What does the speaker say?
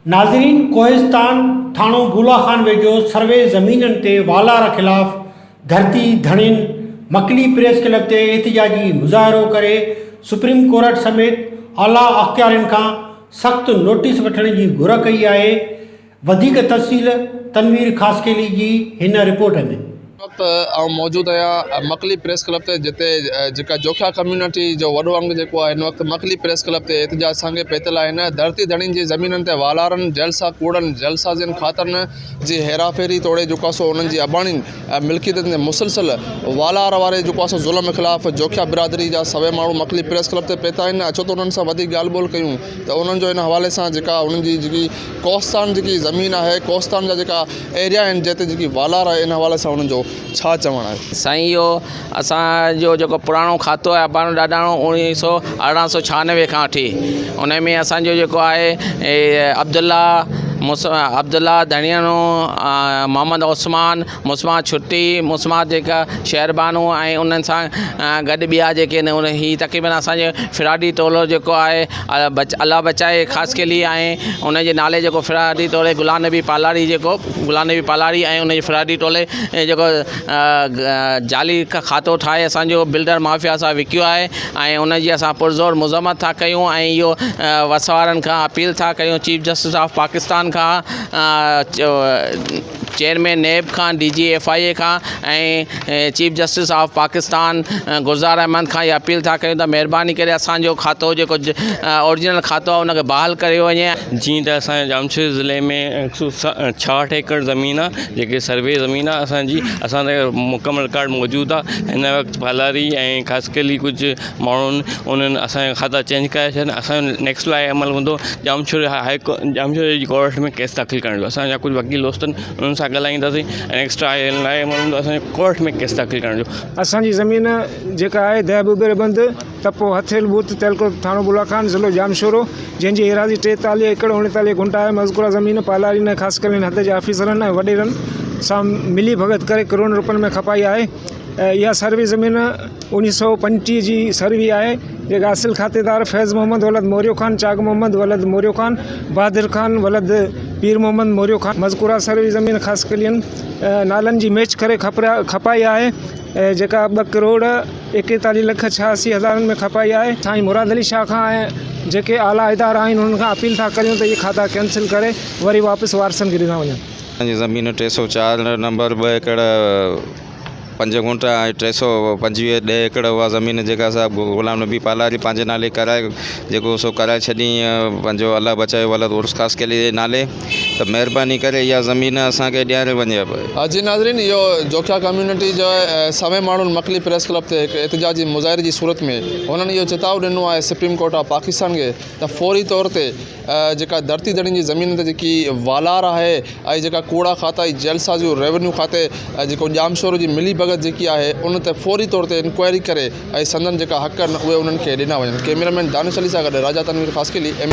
ناظرين ڪوهستان ٿاڻو بولا خان ويجهو سروي زمينن تي والار خلاف ڌرتي ڌڻين مڪلي پريس ڪلب تي احتجاجي مظاهرو ڪري سپريم ڪورٽ سميت اعليٰ اختيارين کان سخت نوٽيس وٺڻ جي گهر ڪئي آهي وڌيڪ تفصيل تنوير خاصخيلي جي هن رپورٽ ۾. هن وقت آئون موجود آهيان مڪلي پريس ڪلب تي جتي جيڪا جوکيا ڪميونٽي جو وڏو انگ جيڪو آهي هن وقت مڪلي پريس ڪلب تي احتجاج سانگي پهتل آهن ڌرتي ڌڻين جي زمينن تي والارن جلسا ڪوڙن جلسازين کاتن جي هيراڦيري توڙي جيڪو آهي سو انهن جي اباڻين ملڪيتن تي مسلسل والار واري جيڪو آهي سو ظلم خلاف جوکيا برادري جا سوين ماڻهو مڪلي پريس ڪلب تي پهتا آهن اچو ته انهن سان وڌيڪ ڳالهه ٻولهه ڪيون ته انهن جو ان حوالي سان جيڪا انهن جي جيڪي ڪوهستان جيڪي زمين آهي ڪوهستان جا جيڪا ايريا آهن جتي جيڪي والار آهي ان حوالي سان انهن جو ڇا چوڻ آهي. سائين اهو اسان جو جيڪو پراڻو کاتو آهي اباڻو ڏاڏاڻو اوڻيهه سو ارڙهن سو ڇهانوي کان وٺي ان ۾ اسان جو جيڪو آهي عبدالله عبدالله ڌڻيئڻو محمد عثمان مسمان ڇٽي مسمان جيڪا شهربانو ۽ انهن سان گڏ ٻيا جيڪي آهن هي تقريبن اسان جو فراڊي ٽولو جيڪو آهي الله بچائي خاصخيلي ۽ ان جي نالي جيڪو فراڊي ٽولي غلام نبي پالاري جيڪو غلام نبي پالاري ۽ ان جي فراڊي ٽولي جيڪو جعلي کاتو ٺاهي اسان جو بلڊر مافيا سان وڪيو آهي ۽ ان جي اسان پرزور مذمت ٿا ڪيون ۽ اهو وس وارن کان اپيل ٿا ڪيون چيف جسٽس آف پاڪستان کان چيئرمين نيب کان D G F I A کان ۽ chief justice of Pakistan Gulzar Ahmed کان اها اپيل ٿا ڪيون ته مهرباني ڪري اسان جو کاتو جيڪو اوريجنل کاتو آهي ان کي بحال ڪيو وڃي. جيئن ته اسان جي ڄامشوري ضلعي ۾ هڪ سو ڇاهٺ ايڪڙ زمين آ جيڪي سروي زمين آ اسان جي اسان تي مڪمل رڪارڊ موجود آ هن وقت پالاري ۽ خاصخيلي ڪجهه ماڻهن انهن اسان جا کاتا چينج ڪرائي ڇڏيا اسان جو نيڪسٽ لاء عمل هوندو ڄامشوري هاء ڪورٽ ڄامشوري جي ڪورٽ ۾ ڪيس داخل ڪرڻ جو اسان جا ڪجهه وڪيل دوست آهن انهن سان ڳالهائينداسين ۽ نيڪسٽ لاء عمل هوندو اسان جو ڪورٽ ۾ ڪيس داخل ڪرڻ جو. اسان جي زمين جيڪا آهي دهه ٻٻر بند تپو هٿيل بوٿ تعلقو ٿاڻو بولا خان ضلعو ڄامشورو جنهن جي ايراضي 43 ايڪڙ 39 گهنٽا آهي مذڪوره زمين پالارين ۽ خاصخيلين حد جي آفيسرن ۽ وڏيرن سان ملي ڀڳت ڪري ڪروڙين روپين ۾ کپائي آهي اها سروي زمين 1935 جي سروي آهي جيڪا اصل کاتيدار فيض محمد ولد موريو خان، چاڪ محمد ولد موريو خان، بهادر خان ولد پير محمد موريو خان مذڪوره سروي زمين خاص ڪلين نالن جي ميچ ڪري کپائي آهي جيڪا ٻه ڪروڙ ايڪيتاليهه لک 86 هزارن ۾ کپائي آهي. سائين مراد علي شاهه کان ۽ جيڪي اعليٰ ادارا آهن انهن کان اپيل ٿا ڪريون ته اهي کاتا ڪينسل ڪري وري واپس وارثن کي ڏنا وڃن. اسان جي زمين 304 نمبر ٻه ايڪڙ پنج گهنٽا ۽ 325 ڏهه ايڪڙ اها زمين جيڪا سا غلام نبي پالاري پنهنجي نالي ڪرائي جيڪو سو ڪرائي ڇڏي پنهنجو الله بچايو ولد عرس خاصخيلي جي نالي ته مهرباني ڪري اها زمين اسان کي ڏياري وڃي. جي ناظرين اهو جوکيا ڪميونٽي جي سوين ماڻهن مڪلي پريس ڪلب تي هڪ احتجاجي مظاهري جي صورت ۾ هنن اهو چتاء ڏنو آهي سپريم ڪورٽ آف پاڪستان کي ته فوري طور تي جيڪا ڌرتي ڌڻين جي زمين تي جيڪي والار آهي ۽ جيڪا ڪوڙا کاتا ۽ جعلسازيون ريونيو کاتي جيڪو ڄامشورو جي ملي ڀڳت جيڪي آهي ان تي فوري طور تي انڪوائري ڪري ۽ سندن جيڪا حق آهن اهي انهن کي ڏنا وڃن ڪئميرا مين دانش علي سان گڏ راجا تنوير خاصخيلي ايم.